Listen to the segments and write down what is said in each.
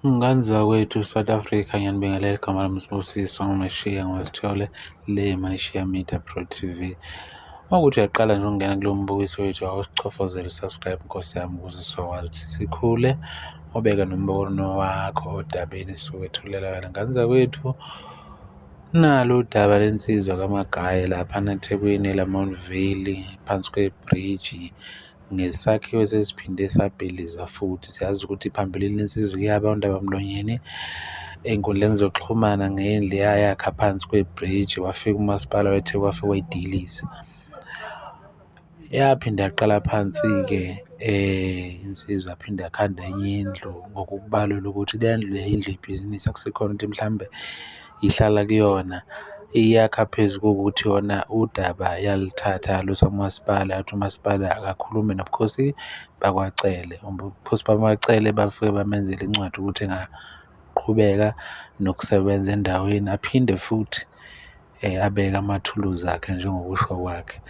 Ngane zakwethu South Africa, ngiyanibingelela. Igama lami uSibusiso Mashiya ngwaSithole le Mashiya Media Pro TV. Uma kuwukuthi uyaqala nje ukungena kulo mbukiso wethu, awusichofozele u-subscribe Nkosi yami ukuze sizokwazi ukuthi sikhule, ubeke nombono wakho odabeni esizokwethulela wena. Ngane zakwethu, nalu udaba lensizwa kaMagaye laphana eThekwini eLamontville phansi kwebhriji ngesakhiwo esesiphinde sabhidlizwa futhi. Siyazi ukuthi phambilini le nsizwa ike yaba undabamlonyeni ey'nkundleni zokuxhumana ngendlu eyayakha phansi kwebhriji, wafika umasipala weTheku wafike wayidiliza. Yaphinda yaqala phansi-ke insizwa yaphinde yakhanda enye indlu ngokubalula ukuthi le ndlu le indlu yebhizinisi akusikhona ukuthi mhlambe ihlala kuyona. Iyakha phezu kokuthi yona udaba yaluthatha yalusa kumasipala, yathi umasipala akakhulume nobukhosi bakwaCele. Ubukhosi bakwaCele bafike bamenzela incwadi ukuthi engaqhubeka nokusebenza endaweni, aphinde futhi abeke amathuluzi akhe njengokusho kwakhe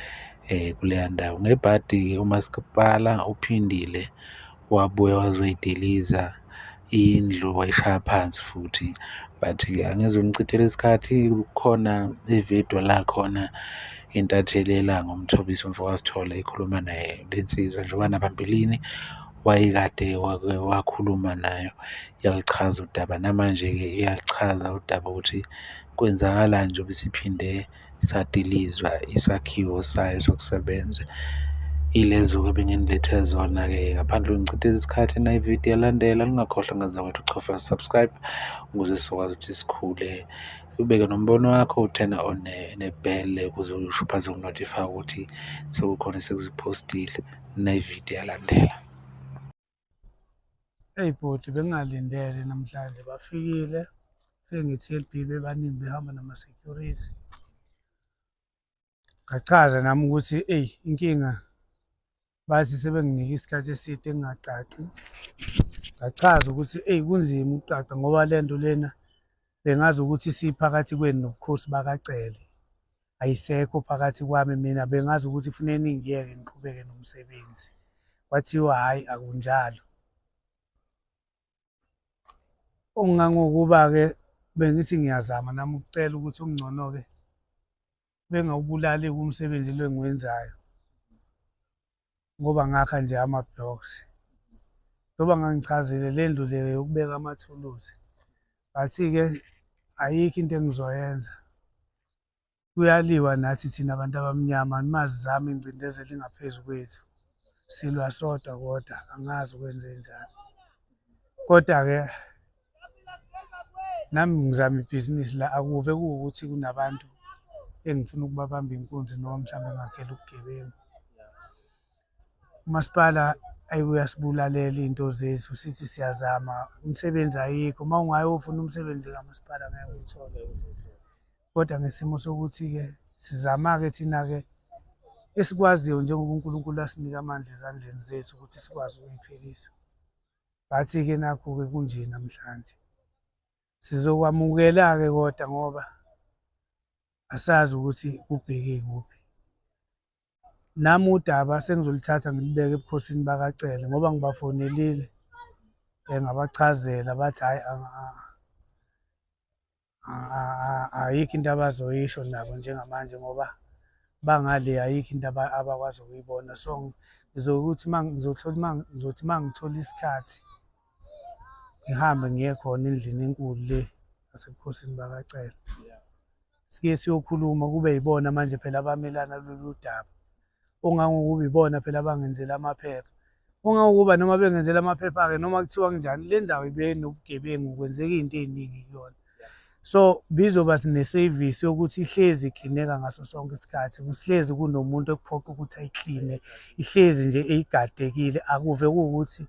kuleya ndawo. Ngebhadi-ke umasipala uphindile wabuya wazoyidiliza indlu wayishaya phansi futhi. But-ke angizunichithela isikhathi, kukhona ividiyo la khona intatheli yeLANGA uMthobisi mfokaSithole ikhuluma naye le nsizwa njengoba naphambilini wayekade wake wakhuluma nayo yaluchaza udaba. Namanje-ke iyaluchaza udaba ukuthi kwenzakalani njengoba isiphinde sadilizwa isakhiwo sayo sokusebenza. Ilezo-ke ebenginilethe zona-ke ngaphandle kokungichithela isikhathi nayi ividiyo iyalandela. Ningakhohlwa ngane zakwethu ukuchofa subscribe ukuze sizokwazi ukuthi sikhule. Ubeke nombono wakho u-turn on ne-bell ukuze ushupha azoku-notify ukuthi sekukhona esekuziphostile. Nayi ividiyo iyalandela. Eyi bhuti, bengingalindele namhlanje bafikile, fike nge-T_L_B bebaningi behamba nama-security. Ngachaza nami ukuthi eyi inkinga bathi sebenginike isikhathi eside ngingaqaqi. Ngachaza ukuthi eyi kunzima ukuqaqa ngoba le nto lena bengazi ukuthi isiphakathi kwenu nobukhosi bakaCele, ayisekho phakathi kwami mina bengazi ukuthi kufuneka ningiyeke ngiqhubeke nomsebenzi. Kwathiwa hhayi akunjalo. Okungangokuba-ke bengithi ngiyazama nami ukucela ukuthi okungcono-ke bengawubulali-ke umsebenzi lo engiwenzayo ngoba ngakha nje ama-blocks. Njengoba ngangichazile le ndlu le yokubeka amathuluzi, but-ke ayikho into engizoyenza. Kuyaliwa nathi thina abantu abamnyama nimazizama ingcindezelo ingaphezu kwethu. Silwa sodwa kodwa angazi kwenzenjani. Kodwa-ke nami ngizama ibhizinisi la akuve kuwukuthi kunabantu engifuna ukubabamba inkunzi noma mhlawumbe ngakhela ubugebengu. Umasipala ayi uyasibulalela iy'nto zethu sithi siyazama umsebenzi ayikho, uma ungayofuna umsebenzi kamasipala ngeke uwuthole. Kodwa ngesimo sokuthi-ke sizama-ke thina-ke esikwaziyo njengoba uNkulunkulu asinika amandla ezandleni zethu ukuthi sikwazi ukuy'philisa. But-ke nakhu-ke kunje namhlanje. Sizokwamukela-ke kodwa ngoba asazi ukuthi kubheke kuphi. Nami udaba sengizoluthatha ngilubeke ebukhosini bakaCele ngoba ngibafonelile ngabachazela bathi hhayi ayikho into abazoyisho nabo njengamanje ngoba bangale ayikho into abakwazi ukuyibona. So ngizokuthi uma ngizothola uma ngizothi uma ngithola isikhathi ngihambe ngiye khona endlini enkulu le yasebukhosini bakaCele. Sike siyokhuluma kube yibona manje phela abamelana lolu daba. Ongangokuba ibona phela abangenzela amaphepha. Ongangokuba noma bengenzela amaphepha-ke noma kuthiwa kunjani le ndawo ibenobugebengu kwenzeka iy'nto ey'ningi kuyona. So bizoba nesevisi yokuthi ihlezi iklineka ngaso sonke isikhathi, kuhlezi kunomuntu ekuphoqa ukuthi ayikline, ihlezi nje eyigadekile akuve kuwukuthi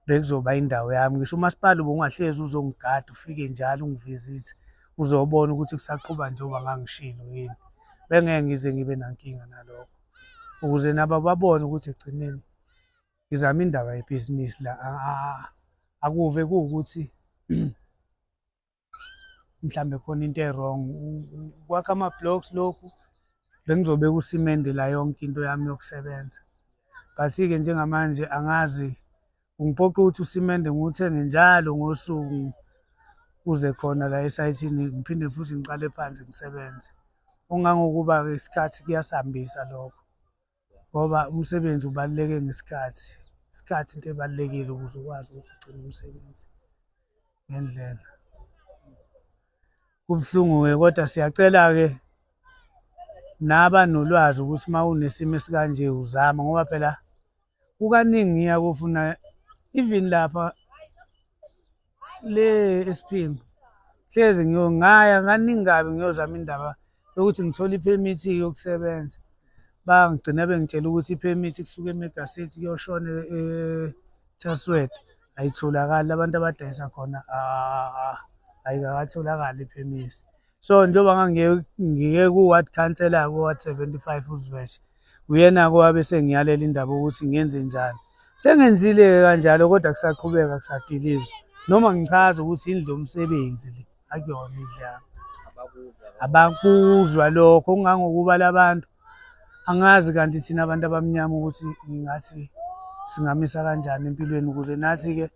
bekuzoba indawo yami. Ngisho umasipala ubungahlezi uzongigada ufike njalo ungivizithe uzobona ukuthi kusaqhuba njengoba ngangishilo yini. Bengeke ngize ngibe nankinga nalokho, ukuze nabo babone ukuthi ekugcineni ngizama indaba yebhizinisi la. Akuve kuwukuthi mhlambe khona into e-wrong. Ukwakha ama-blocks lokhu bengizobeka usimende la yonke into yami yokusebenza. But-ke njengamanje angazi Kungiphoqa ukuthi usimende ngiwuthenge njalo ngosuku uze khona la esayithini ngiphinde futhi ngiqale phansi ngisebenze. Okungangokuba-ke isikhathi kuyasihambisa lokho ngoba umsebenzi ubaluleke ngesikhathi. Isikhathi into ebalulekile ukuze ukwazi ukuthi ugcine umsebenzi ngendlela. Kubuhlungu-ke kodwa siyacela-ke nabanolwazi ukuthi uma unesimo esikanje uzame ngoba phela kukaningi ngiya kofuna even lapha le eSiphingo hlezi ngaya kaningi kabi ngiyozama indaba yokuthi ngithole iphemithi yokusebenza. Bangigcina bengitshela ukuthi iphemithi kusuka e-Mega City kuyoshona e-Chatsworth ayitholakali, abantu abadayisa khona ayikakatholakali iphemithi. So njengoba ngangiye ngiye ku-ward councillor ku-ward 75 uZweshe, uyena-ke owabe esengiyalela indaba yokuthi ngenze njani. Sengenzile-ke kanjalo kodwa kusaqhubeka kusadilizwa. Noma ngichaza ukuthi indlu yomsebenzi le, akuyona indlu yami. Abakuzwa lokho okungangokuba la bantu angazi kanti thina abantu abamnyama ukuthi ngingathi singamisa kanjani empilweni ukuze nathi-ke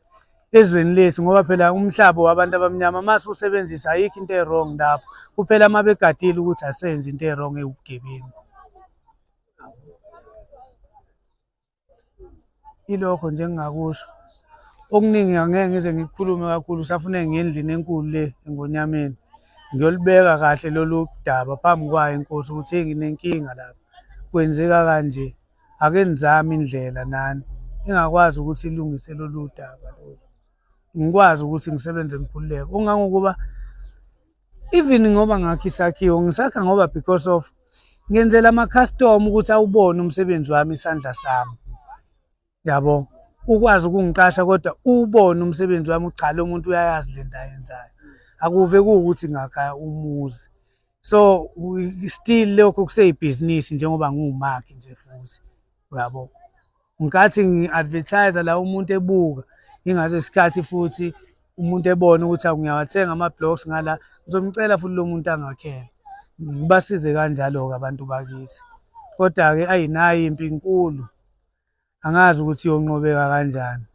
ezweni lethu ngoba phela umhlaba wabantu abamnyama uma siwusebenzisa ayikho into e-wrong lapho kuphela uma begadile ukuthi asenze into e-wrong ewubugebengu. Ilokho nje engingakusho. Okuningi angeke ngize ngikukhulume kakhulu kusafuneka ngiye endlini enkulu le eNgonyameni. Ngiyolubeka kahle lolu daba phambi kwayo inkosi ukuthi hheyi nginenkinga lapha, kwenzeka kanje. Ake nizame indlela nani engakwazi ukuthi ilungise lolu daba lolu. Ngikwazi ukuthi ngisebenze ngikhululeke. Okungangokuba even ngoba ngakha isakhiwo ngisakha ngoba because of ngenzela ama-customer ukuthi awubone umsebenzi wami isandla sami. Yabo, ukwazi ukungiqasha kodwa uwubone umsebenzi wami ukuthi cha lo muntu uyayazi le nto ayenzayo. Akuve kuwukuthi ngakha umuzi. So still lokho kuseyibhizinisi njengoba ngiwumakhi nje futhi, uyabo. Ngenkathi ngi-advertise la umuntu ebuka, ingalesi sikhathi futhi umuntu ebona ukuthi awu ngiyawathenga ama-blocks ngala, ngizomcela futhi lo muntu angakhele. Ngibasize kanjalo-ke abantu bakithi. Kodwa-ke ayi nayi impi inkulu. Angazi ukuthi iyonqobeka kanjani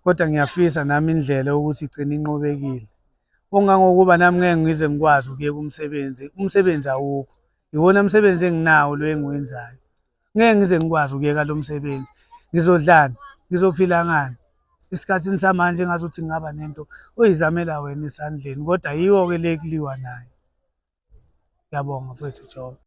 kodwa ngiyafisa nami indlela yokuthi igcine inqobekile. Okungangokuba nami ngeke ngize ngikwazi ukuyeka umsebenzi, umsebenzi awukho. Iwona msebenzi enginawo lo engiwenzayo. Ngeke ngize ngikwazi ukuyeka lo msebenzi. Ngizodlani? Ngizophila ngani? Esikhathini samanje engazuthi ngingaba nento oyizamela wena esandleni kodwa yiyo-ke le ekuliwa nayo. Ngiyabonga mfowethu Jobe.